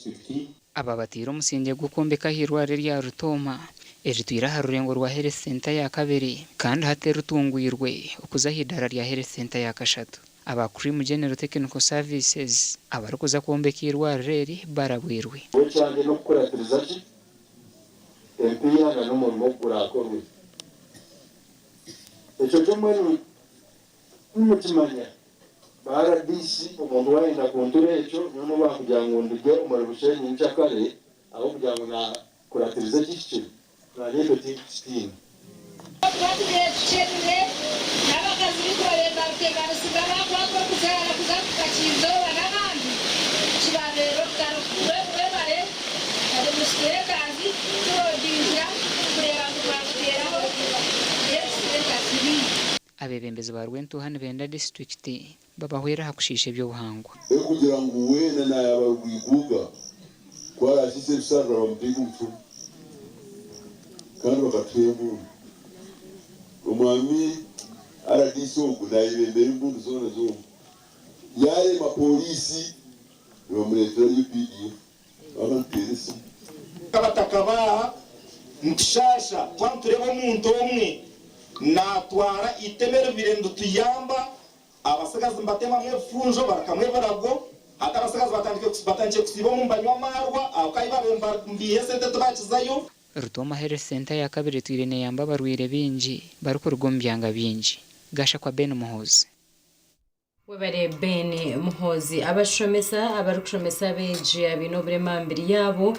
Disiturikiti. Aba bateire omusingye gw'okwombeka ah'eirwariro erya Rutooma eritwire aha rurengo rwa Health Centre ya kabiri kandi hati eritungwirwe okuza ah'idaara rya Health Centre ya kashatu. Aba Cream General Technical Services abarikuza kwombeka eirwariro eri barabwirwe. Ekyangye n'okukuratiriza gye empiiha na n'omurimo oku guraakorwe. Ekyo kyo mbwenu nimukimanya. Ba rdc omuntu waayenda kuntura ekyo nyowe n'obu baakugira ngu nduge omuri Bushenyi nkyakare ahabw'okugira ngu naakuratiriza ekihikire, naanye ekyo tinkukitiina. Ahabw'okuba tubaire tukyenire, n'abakazi baitu babaire nibateganisibwa baakwatwa okuzaara kuza kuhika Kyizooba n'abandi kibabeera orutaro. Mbwenu webare administrators kuturodingira kureeba ngu twakiteeraho health center ziriyo. Abeebembezi ba Rwentuuha nibenda disiturikiti babahwere aha kushiisha eby'obuhangwa. Erikugira ngu weena naayaba rwiguuga ku araashiishe ebisharara bamuteege omu kihome kandi bakatuha embundu. Omwami rdc ogu naayebembera embundu zoona zoona. Yaarema pooriisi nibamureetera UPDF babamuteera esimu. Abataka baaha nitushaasha twaba nitureeba omuntu omwe naatwara eitema eribaire nirituyamba Abatsigazi nibatemamu ebifunjo barukamu ebirago, hati abatsigazi batandikire kusiiba omu nibanywa amaarwa ahabw'okuba ahi baabaire nibaiha esente tibakizayo. Rutooma Health Centre ya kabiri etwire neyamba abarwaire baingi barikuruga omu byanga bingi. Gashakwa Ben Muhoozi. Webare Ben Muhoozi. Abashomesa abarikushomesa abeegi abaine oburema aha mibiri yaabo.